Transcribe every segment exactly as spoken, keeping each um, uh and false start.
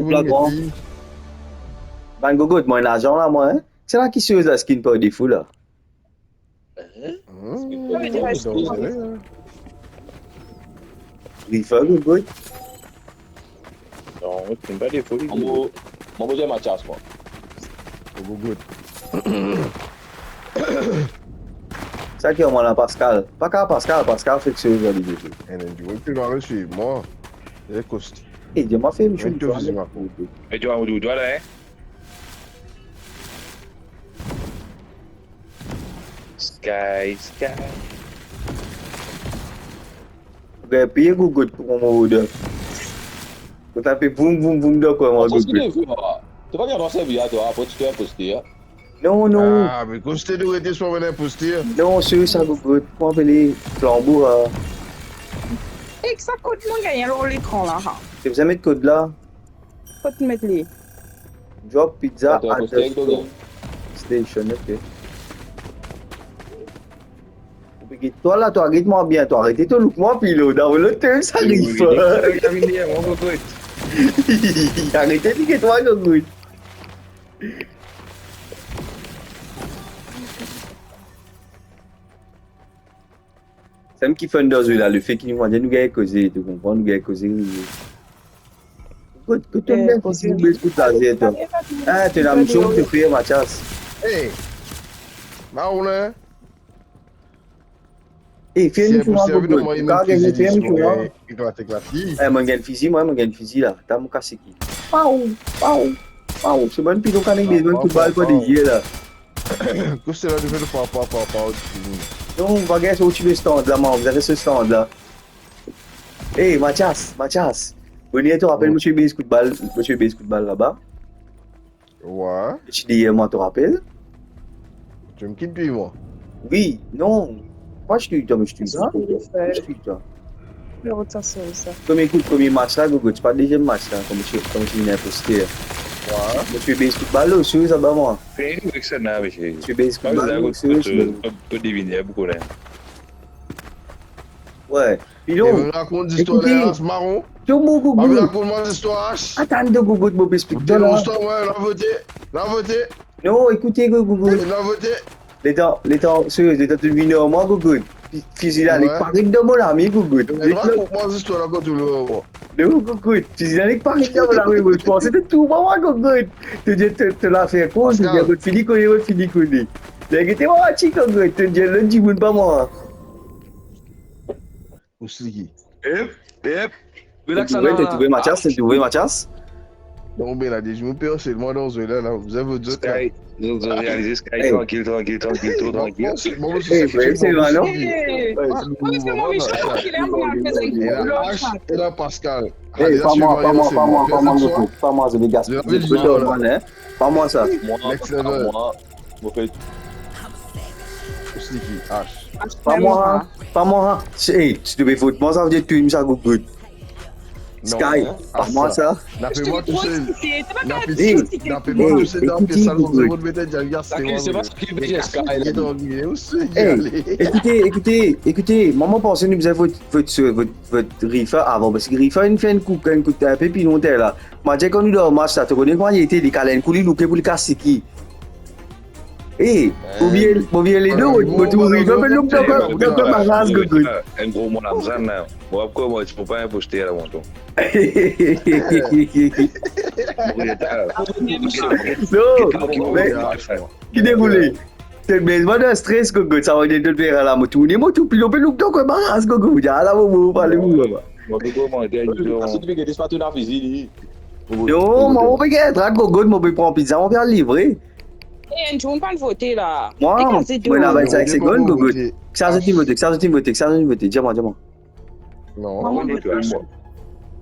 Wi, la, gran. Epi bann gogot, mo ena larzan la, mwa, en. Sena ki soz la, skin par defo la. Hein? Hmm, danzere, hein. Reaper, gogot. Non, skin par defo, li. Mo, mo bizin Mathias, mwa. Gogot. Sa ki mwa la, Pascal. Pa ka Pascal, Pascal fek soz la, li, li. Enn dimoun ki pa resi, mwa. E Kosti. E, dir mwa fer mision. Enn dimoun, mwa. E, dir mwa, ou dwa la, en? Sky, sky. Ou gagn peye, gogot, pou mo order. Kot la pe voum, voum, voum, dan kor mwa, gogot. Kosti, to pa gagn servi a twa, apre ti pe aposte, a. Non, non. Ah, me Kosti, nou rete swa enn inpostir. Non, sir, sa, gogot. Kouma apele flanbo, a. Ek sa kot mo gagn lor lekran la, ha? To bizin met kod la. Kot met li? Drop pizza at the station, ok. Ou pe get twa la, twa get mwa bien, twa arete to look mwa pilo, dan lot term sa, Reaper. Arete, li get twa, gogot. Samem ki fun dan zwe la, lefet ki nou, nou gagn koze, to konpran, nou gagn koze. Kot, kot, eh, koze, koze, koze, koze, to. Ah, to ena mision pou to fer, Mathias. Eh, Maroulin. Eh, fer mision, gogot. Ou ka gagn, fer mision. Eklat, eklat li. Eh, mo gagn fizi, mwa, mo gagn fizi la. Atann, mo kas ki. Paw, paw, paw. Se bann pilo kanek, bann kout bal, pa de zie la. Koste la, nou fer pa, pa, pa, pa, pa. Non, va gagn so ti stand la, man. Ou res so stand la. Eh, Mathias, Mathias. Boner, to rapel, mo ti bez kout bal, mo ti bez kout bal laba. Wi. Ti deyer mwa, to rapel? To kit pi mwa. Wi, non. Mwa, ti twi twa, mo ti twi twa. Mo ti twi twa. Premie kout, premie match la, gogot, ti pa deziem match la, kouma ti, kouma ti vinn inpostir. Wi. Mo ti bez kout bal, lo, sir, sa ba mwa. Fini avek sa la, misie. Ti bez kout bal, lo, sir, sir. To, to devine, boukou la. Wi. Pilon. Rakont zistwar, ekoute, la, Maron. To mo gogo. Rakont mwa zistwar, Ash. Atann, to gogo, mo pe explik twa la. Lavote, lavote. Non, ekoute, gogo. Eh, lavote. Letan, letan, serye, letan to vinn ar mwa, gogo. Fi-, fizi la, li paret dan mo lame, gogo. Rakont mwa zistwar la, kot ou le, mwa. Non, gogo. Fizi la, li paret dan mo lame, mo panse to tour pa mwa, gogo. To dir, to, to la fer koz, to dir, kot fini kone, kot fini kone. Gete mwa, ti, gogo. To dir, lot dimoun pa mwa. Ou siki? Ep, ep. Relax, to trouve, to trouve Mathias, to trouve Mathias? Non, be la, deziem pe selman dan zwe la, la, ou bizin vot zot la. Sky, nou, nou realize Sky, trankil, trankil, trankil, tro trankil. Bon, bon, bon, bon, bon, bon, bon, bon. Eh, frère, c'est vrai, non? Eh, ah, parski mo mizan, ki la, mo al fer enn gro lot sa. E la, Pascal. Eh, pa mwa, pa mwa, pa mwa, pa mwa, pa mwa, les gars. Pa mwa sa. Mwa, mwa, mo pe Ou siki, Ash. Pa mwa, pa mwa. Eh, si to pe vot mwa, sa vedir to inn sa, gogo. Sky, pa mwa sa. Nape mwa tousel. Nape mwa tousel dan pies la, koumsa zot met enn dial gas. Eh, ekoute, ekoute, ekoute, mwa, mo panse nou bizin vot, vot, vot, vot Reaper avan, parski Reaper inn fer enn kou, enn kou, enn pe pi lontan la. Mwa, dir kan nou dan match la, to kone kouma li ete, li kale enn kou, li louke pou li kas siki. Eh, mo bien, mo bien le do, mo trouv Reaper pe look dan, dan, dan baraz, gogo. Enn gro mo lamzann la. Mo ap koz, mo ti pou pa inposter la, mo tonton. Non, me ki deroule? To met mwa dan stres, gogo, sa vedir to fer la, mo tourne, mo trouv pilon pe look dan koin baraz, gogo. Mo dir, ala, mo, mo, mo pa ale, mo, mwa. Mo pe koz, mo dir, pa tourn a fizi, li. Non, mwa, mo pe gagn trak, gogo, mo pe pran pizza, mo pe al livre. Eh, enn dimoun pa'nn vote la. Mwa, mo ena vinn-sink segonn, gogo. Kisa zot inn vote, kisa zot inn vote, kisa zot inn vote? Dir mwa, dir mwa. Non, mwa, mo vot mwa.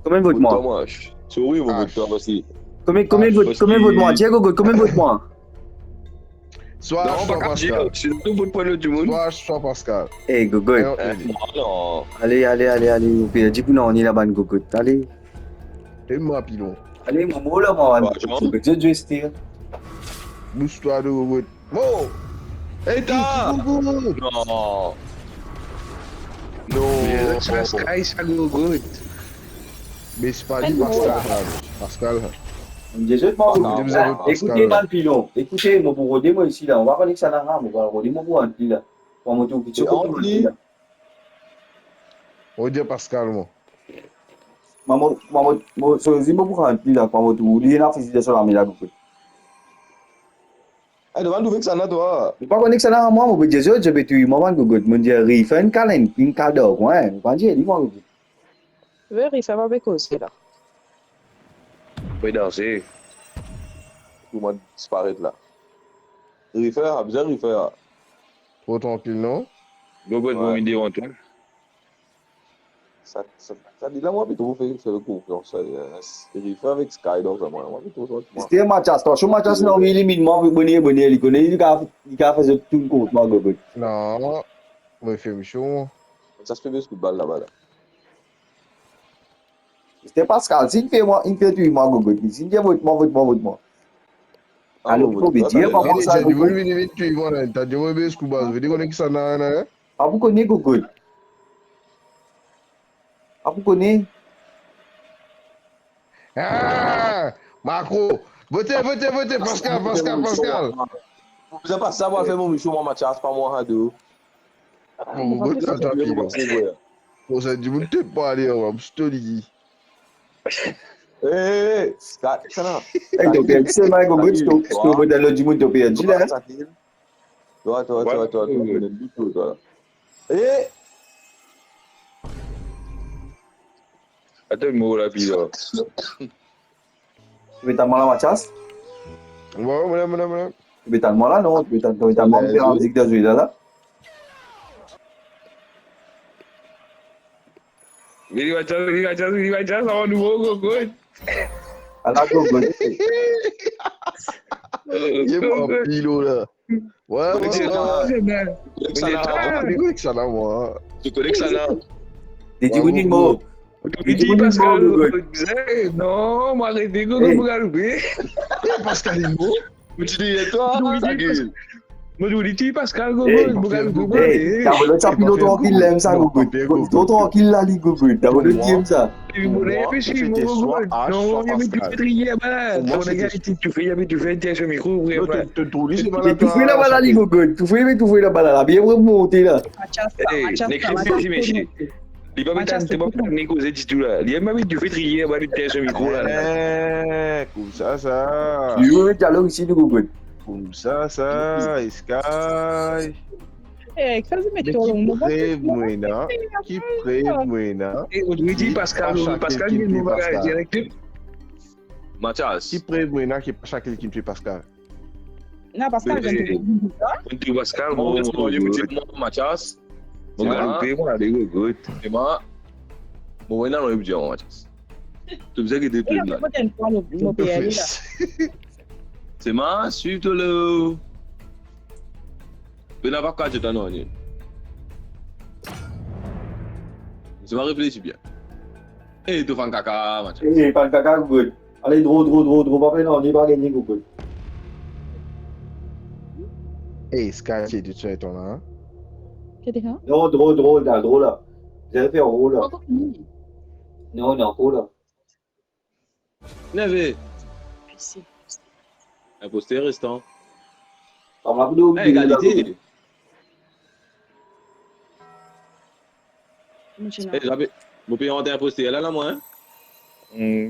Konbien vot mwa? Vot mwa. Sorry, mo vot mwa, parski... Konbien, konbien vot, konbien vot mwa? Dir gogo, konbien vot mwa? Swa Ash, swa Pascal. Swa Ash, swa Pascal. Eh, gogo. Eh, non. Ale, ale, ale, ale. Ou perdi pou nanye la, bann gogo. Ale. E mwa, pilon. Ale, mo mor la, mwa. Zot zwe, zwe, zwe. Bous twa, gogo. Mo! Eta! Non. Non. Sky, sa gogo. Me se pa li, Pascal. Pascal. Mo dir zot, mo... Ah, non, ekoute, non, bann pilon, ekoute, mo pou rode mo isi la, mo pa konn kisannla, mo pou rode, mo pou rant li la. Kouma mo trouv ki... E, rant li la. Mo dir Pascal, mo. Mo, mo, mo, mo, so, si mo pou rant li la, kouma mo trouv li, ena fizi dan so lame la, kouma. Eh, to pa trouve kisannla, twa? Mo pa konn kisannla, mwa, mo pe dir zot, zot pe touy mwa, bann gogot. Mo dir, Rifa inn kal enn, inn kal dan kwin, mo pa dir li, mwa, gogot. Ve, Rifa pa pe koze la. Pe danze. Kouma disparet la. Rifa, bizin Rifa. Tro trankil, non? Gogot, wi, mo vinn devan twa. Sa, sa, sa, li la, mwa, pe tro fer, fer konfians, sa, eh, Rifa avek Sky, donk, mwa, mwa, pe tro, tro, mwa. Mister Mathias, atansion, Mathias, non, li, li, mwa, bonn, bonn, li kone, li ka, li ka fer zot tourn kont mwa, gogot. Non, mo fer mision. Mathias pe bes kout bal laba la. Mister Pascal, si inn fer mwa, inn fer touy mwa, gogot, si inn dir vot mwa, vot mwa, vot mwa. Ah, alor, bon, vot mwa, vini, vini touy mwa la, ta dir mo bes kout bal, vini kone kisannla, la, hein? Ah, pou kone, gogot. Ah, pou kone. Ah, Marco. Vote, vote, vote, Pascal, Pascal, Pascal. Pou bizin pas sa, mwa, fer mo mision, mwa, Mathias, pa mwa, Hado. Bon, bon, bon, atann, atann, atann. Bon, sa dimoun pe pale, on va stoli. Eh, eh, eh, sa, sa la. Eh, to perdi, se mal, gogot, to, to, to, lot dimoun, to perdi la. Twa, twa, twa, twa, twa, twa, twa. Eh! Atann, mo la, pi la. To pe tann mwa la, Mathias? Wi, wi, wi, wi, wi. To pe tann mwa la, non? To pe tann, to pe tann mwa, eh, mizik dan zwe la, la. Vini, Mathias, vini, Mathias, vini, Mathias, sa va nouvo, gogot. Ala, gogot. Ye mwa, pilo la. Wi, wi, wi. Konek sa la, mwa. To konek sa la. Li dir, wi, mo. Li dir Pascal, gogot. Eh, non, mo arete, gogot, mo galoupe. Eh, Pascal, li mo. Mo ti dir twa, mo ti dir Pascal, gogot, mo galoupe. Eh, ta volonte sa, pilo trankil, li enn sa, gogot. Li tro trankil la, li, gogot. Ta volonte li enn sa. Mwa, se te swa Ash, swa Pascal. Pou mwa, se te... Toufe, li pe toufe, li pe toufe, li pe toufe laba la, li, gogot. Toufe, li pe toufe laba la, la. Bien remonte la. Mathias, eh, Mathias, Mathias, mesie. Li pa met, Mathias, li pa met koze ditou la. Li enn mwa, li toufe, li pe toufe laba, li tenn so mikro la. Eh, koumsa sa. Yo, dialog isi, nou, gogot. Koumsa sa, Sky. Eh, ki prev mo ena? Ki prev mo ena? Eh, mo dir Pascal, Pascal, mo dir Pascal. Mathias. Ki prev mo ena ki pa sa ki li ki touy Pascal? Non, Pascal, eh, mo dir Pascal, mo, mo, mo, Mathias. Mo galoupe, mo ale, gogot. E mwa, mo ena, mo dir Mathias. To bizin gete tou la. Se mwa, swiv to lo. Pena pa kaze ta non, ni. Se mwa, reflesi bien. Eh, to fann kaka, Mathias. Eh, fann kaka, gogot. Ale, dro, dro, dro, dro, pa pena, ni pa gagne, gogot. Eh, Sky, ti tou sa etan la, hein? Ki ti sa? Non, dro, dro, la, dro la. Bizin fer dro la. Ankor fini? Non, non, ankor la. Neve. Isi. Inposter restan. Sa va pou nou, eh, egalite. Mo ti la. Eh, zabe, mo pe ant inposter la, la, mwa, hein? Hmm.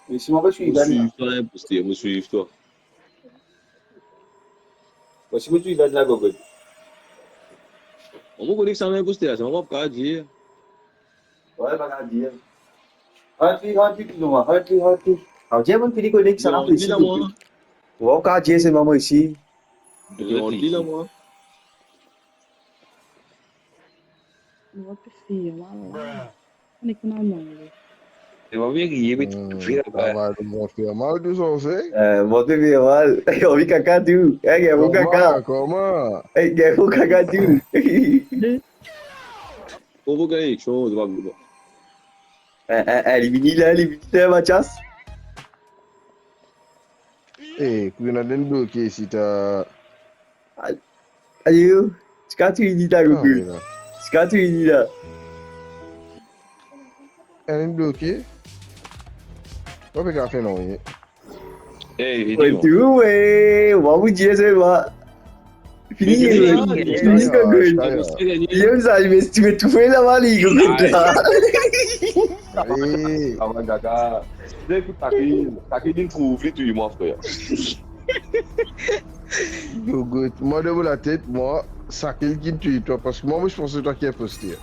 Me si mo pe swiv, mo swiv twa, inposter, mo swiv twa. Bon, si mo swiv la, gogot. Bon, mo kone ki sa enn inposter la, sa mo pa kapav dir. Wi, pa kapav dir. Rant li, rant li, pli lwin, rant li, rant li. Sa dir mo fini kone ki sa enn inposter. Mo pa kapav dir, se mwa isi. Rant li la, mwa. Mo pa pe fer mal la. Mo nek ena mal. Se pa bien riye, me tou fer laba. Sa va, nou va fer mal tou sa, se? Eh, mo pe fer mal. Anvi kaka tou. Eh, gagn mo kaka. Kouma, kouma? Eh, gagn mo kaka tou. Provoke eleksion, se pa gro. Eh, eh, eh, li vini la, li vini la, Mathias. Eh, kouma ena enn bloke isi, ta. Al-, Ayo, ti kapav touy li la, Gogo. Anvi la. Ti kapav touy li la. Enn inn bloke. Mo pe kapav fer nanye. Hey, Wey, Video. tou, wey, wa, ou dir selman. Fini, Video, wey. Video, Fini, Video, Gogo. Video. Yo, sa, li met, ti met tou fer laba li, Gogo. Hey, Avan gaga. Ékout, Takil, Takil inn trouv li touy mwa, frer. Gogo. Mwa, dan mo latet, mwa, Sakil ki touy twa, parski mwa, mo ti panse twa ki inposter.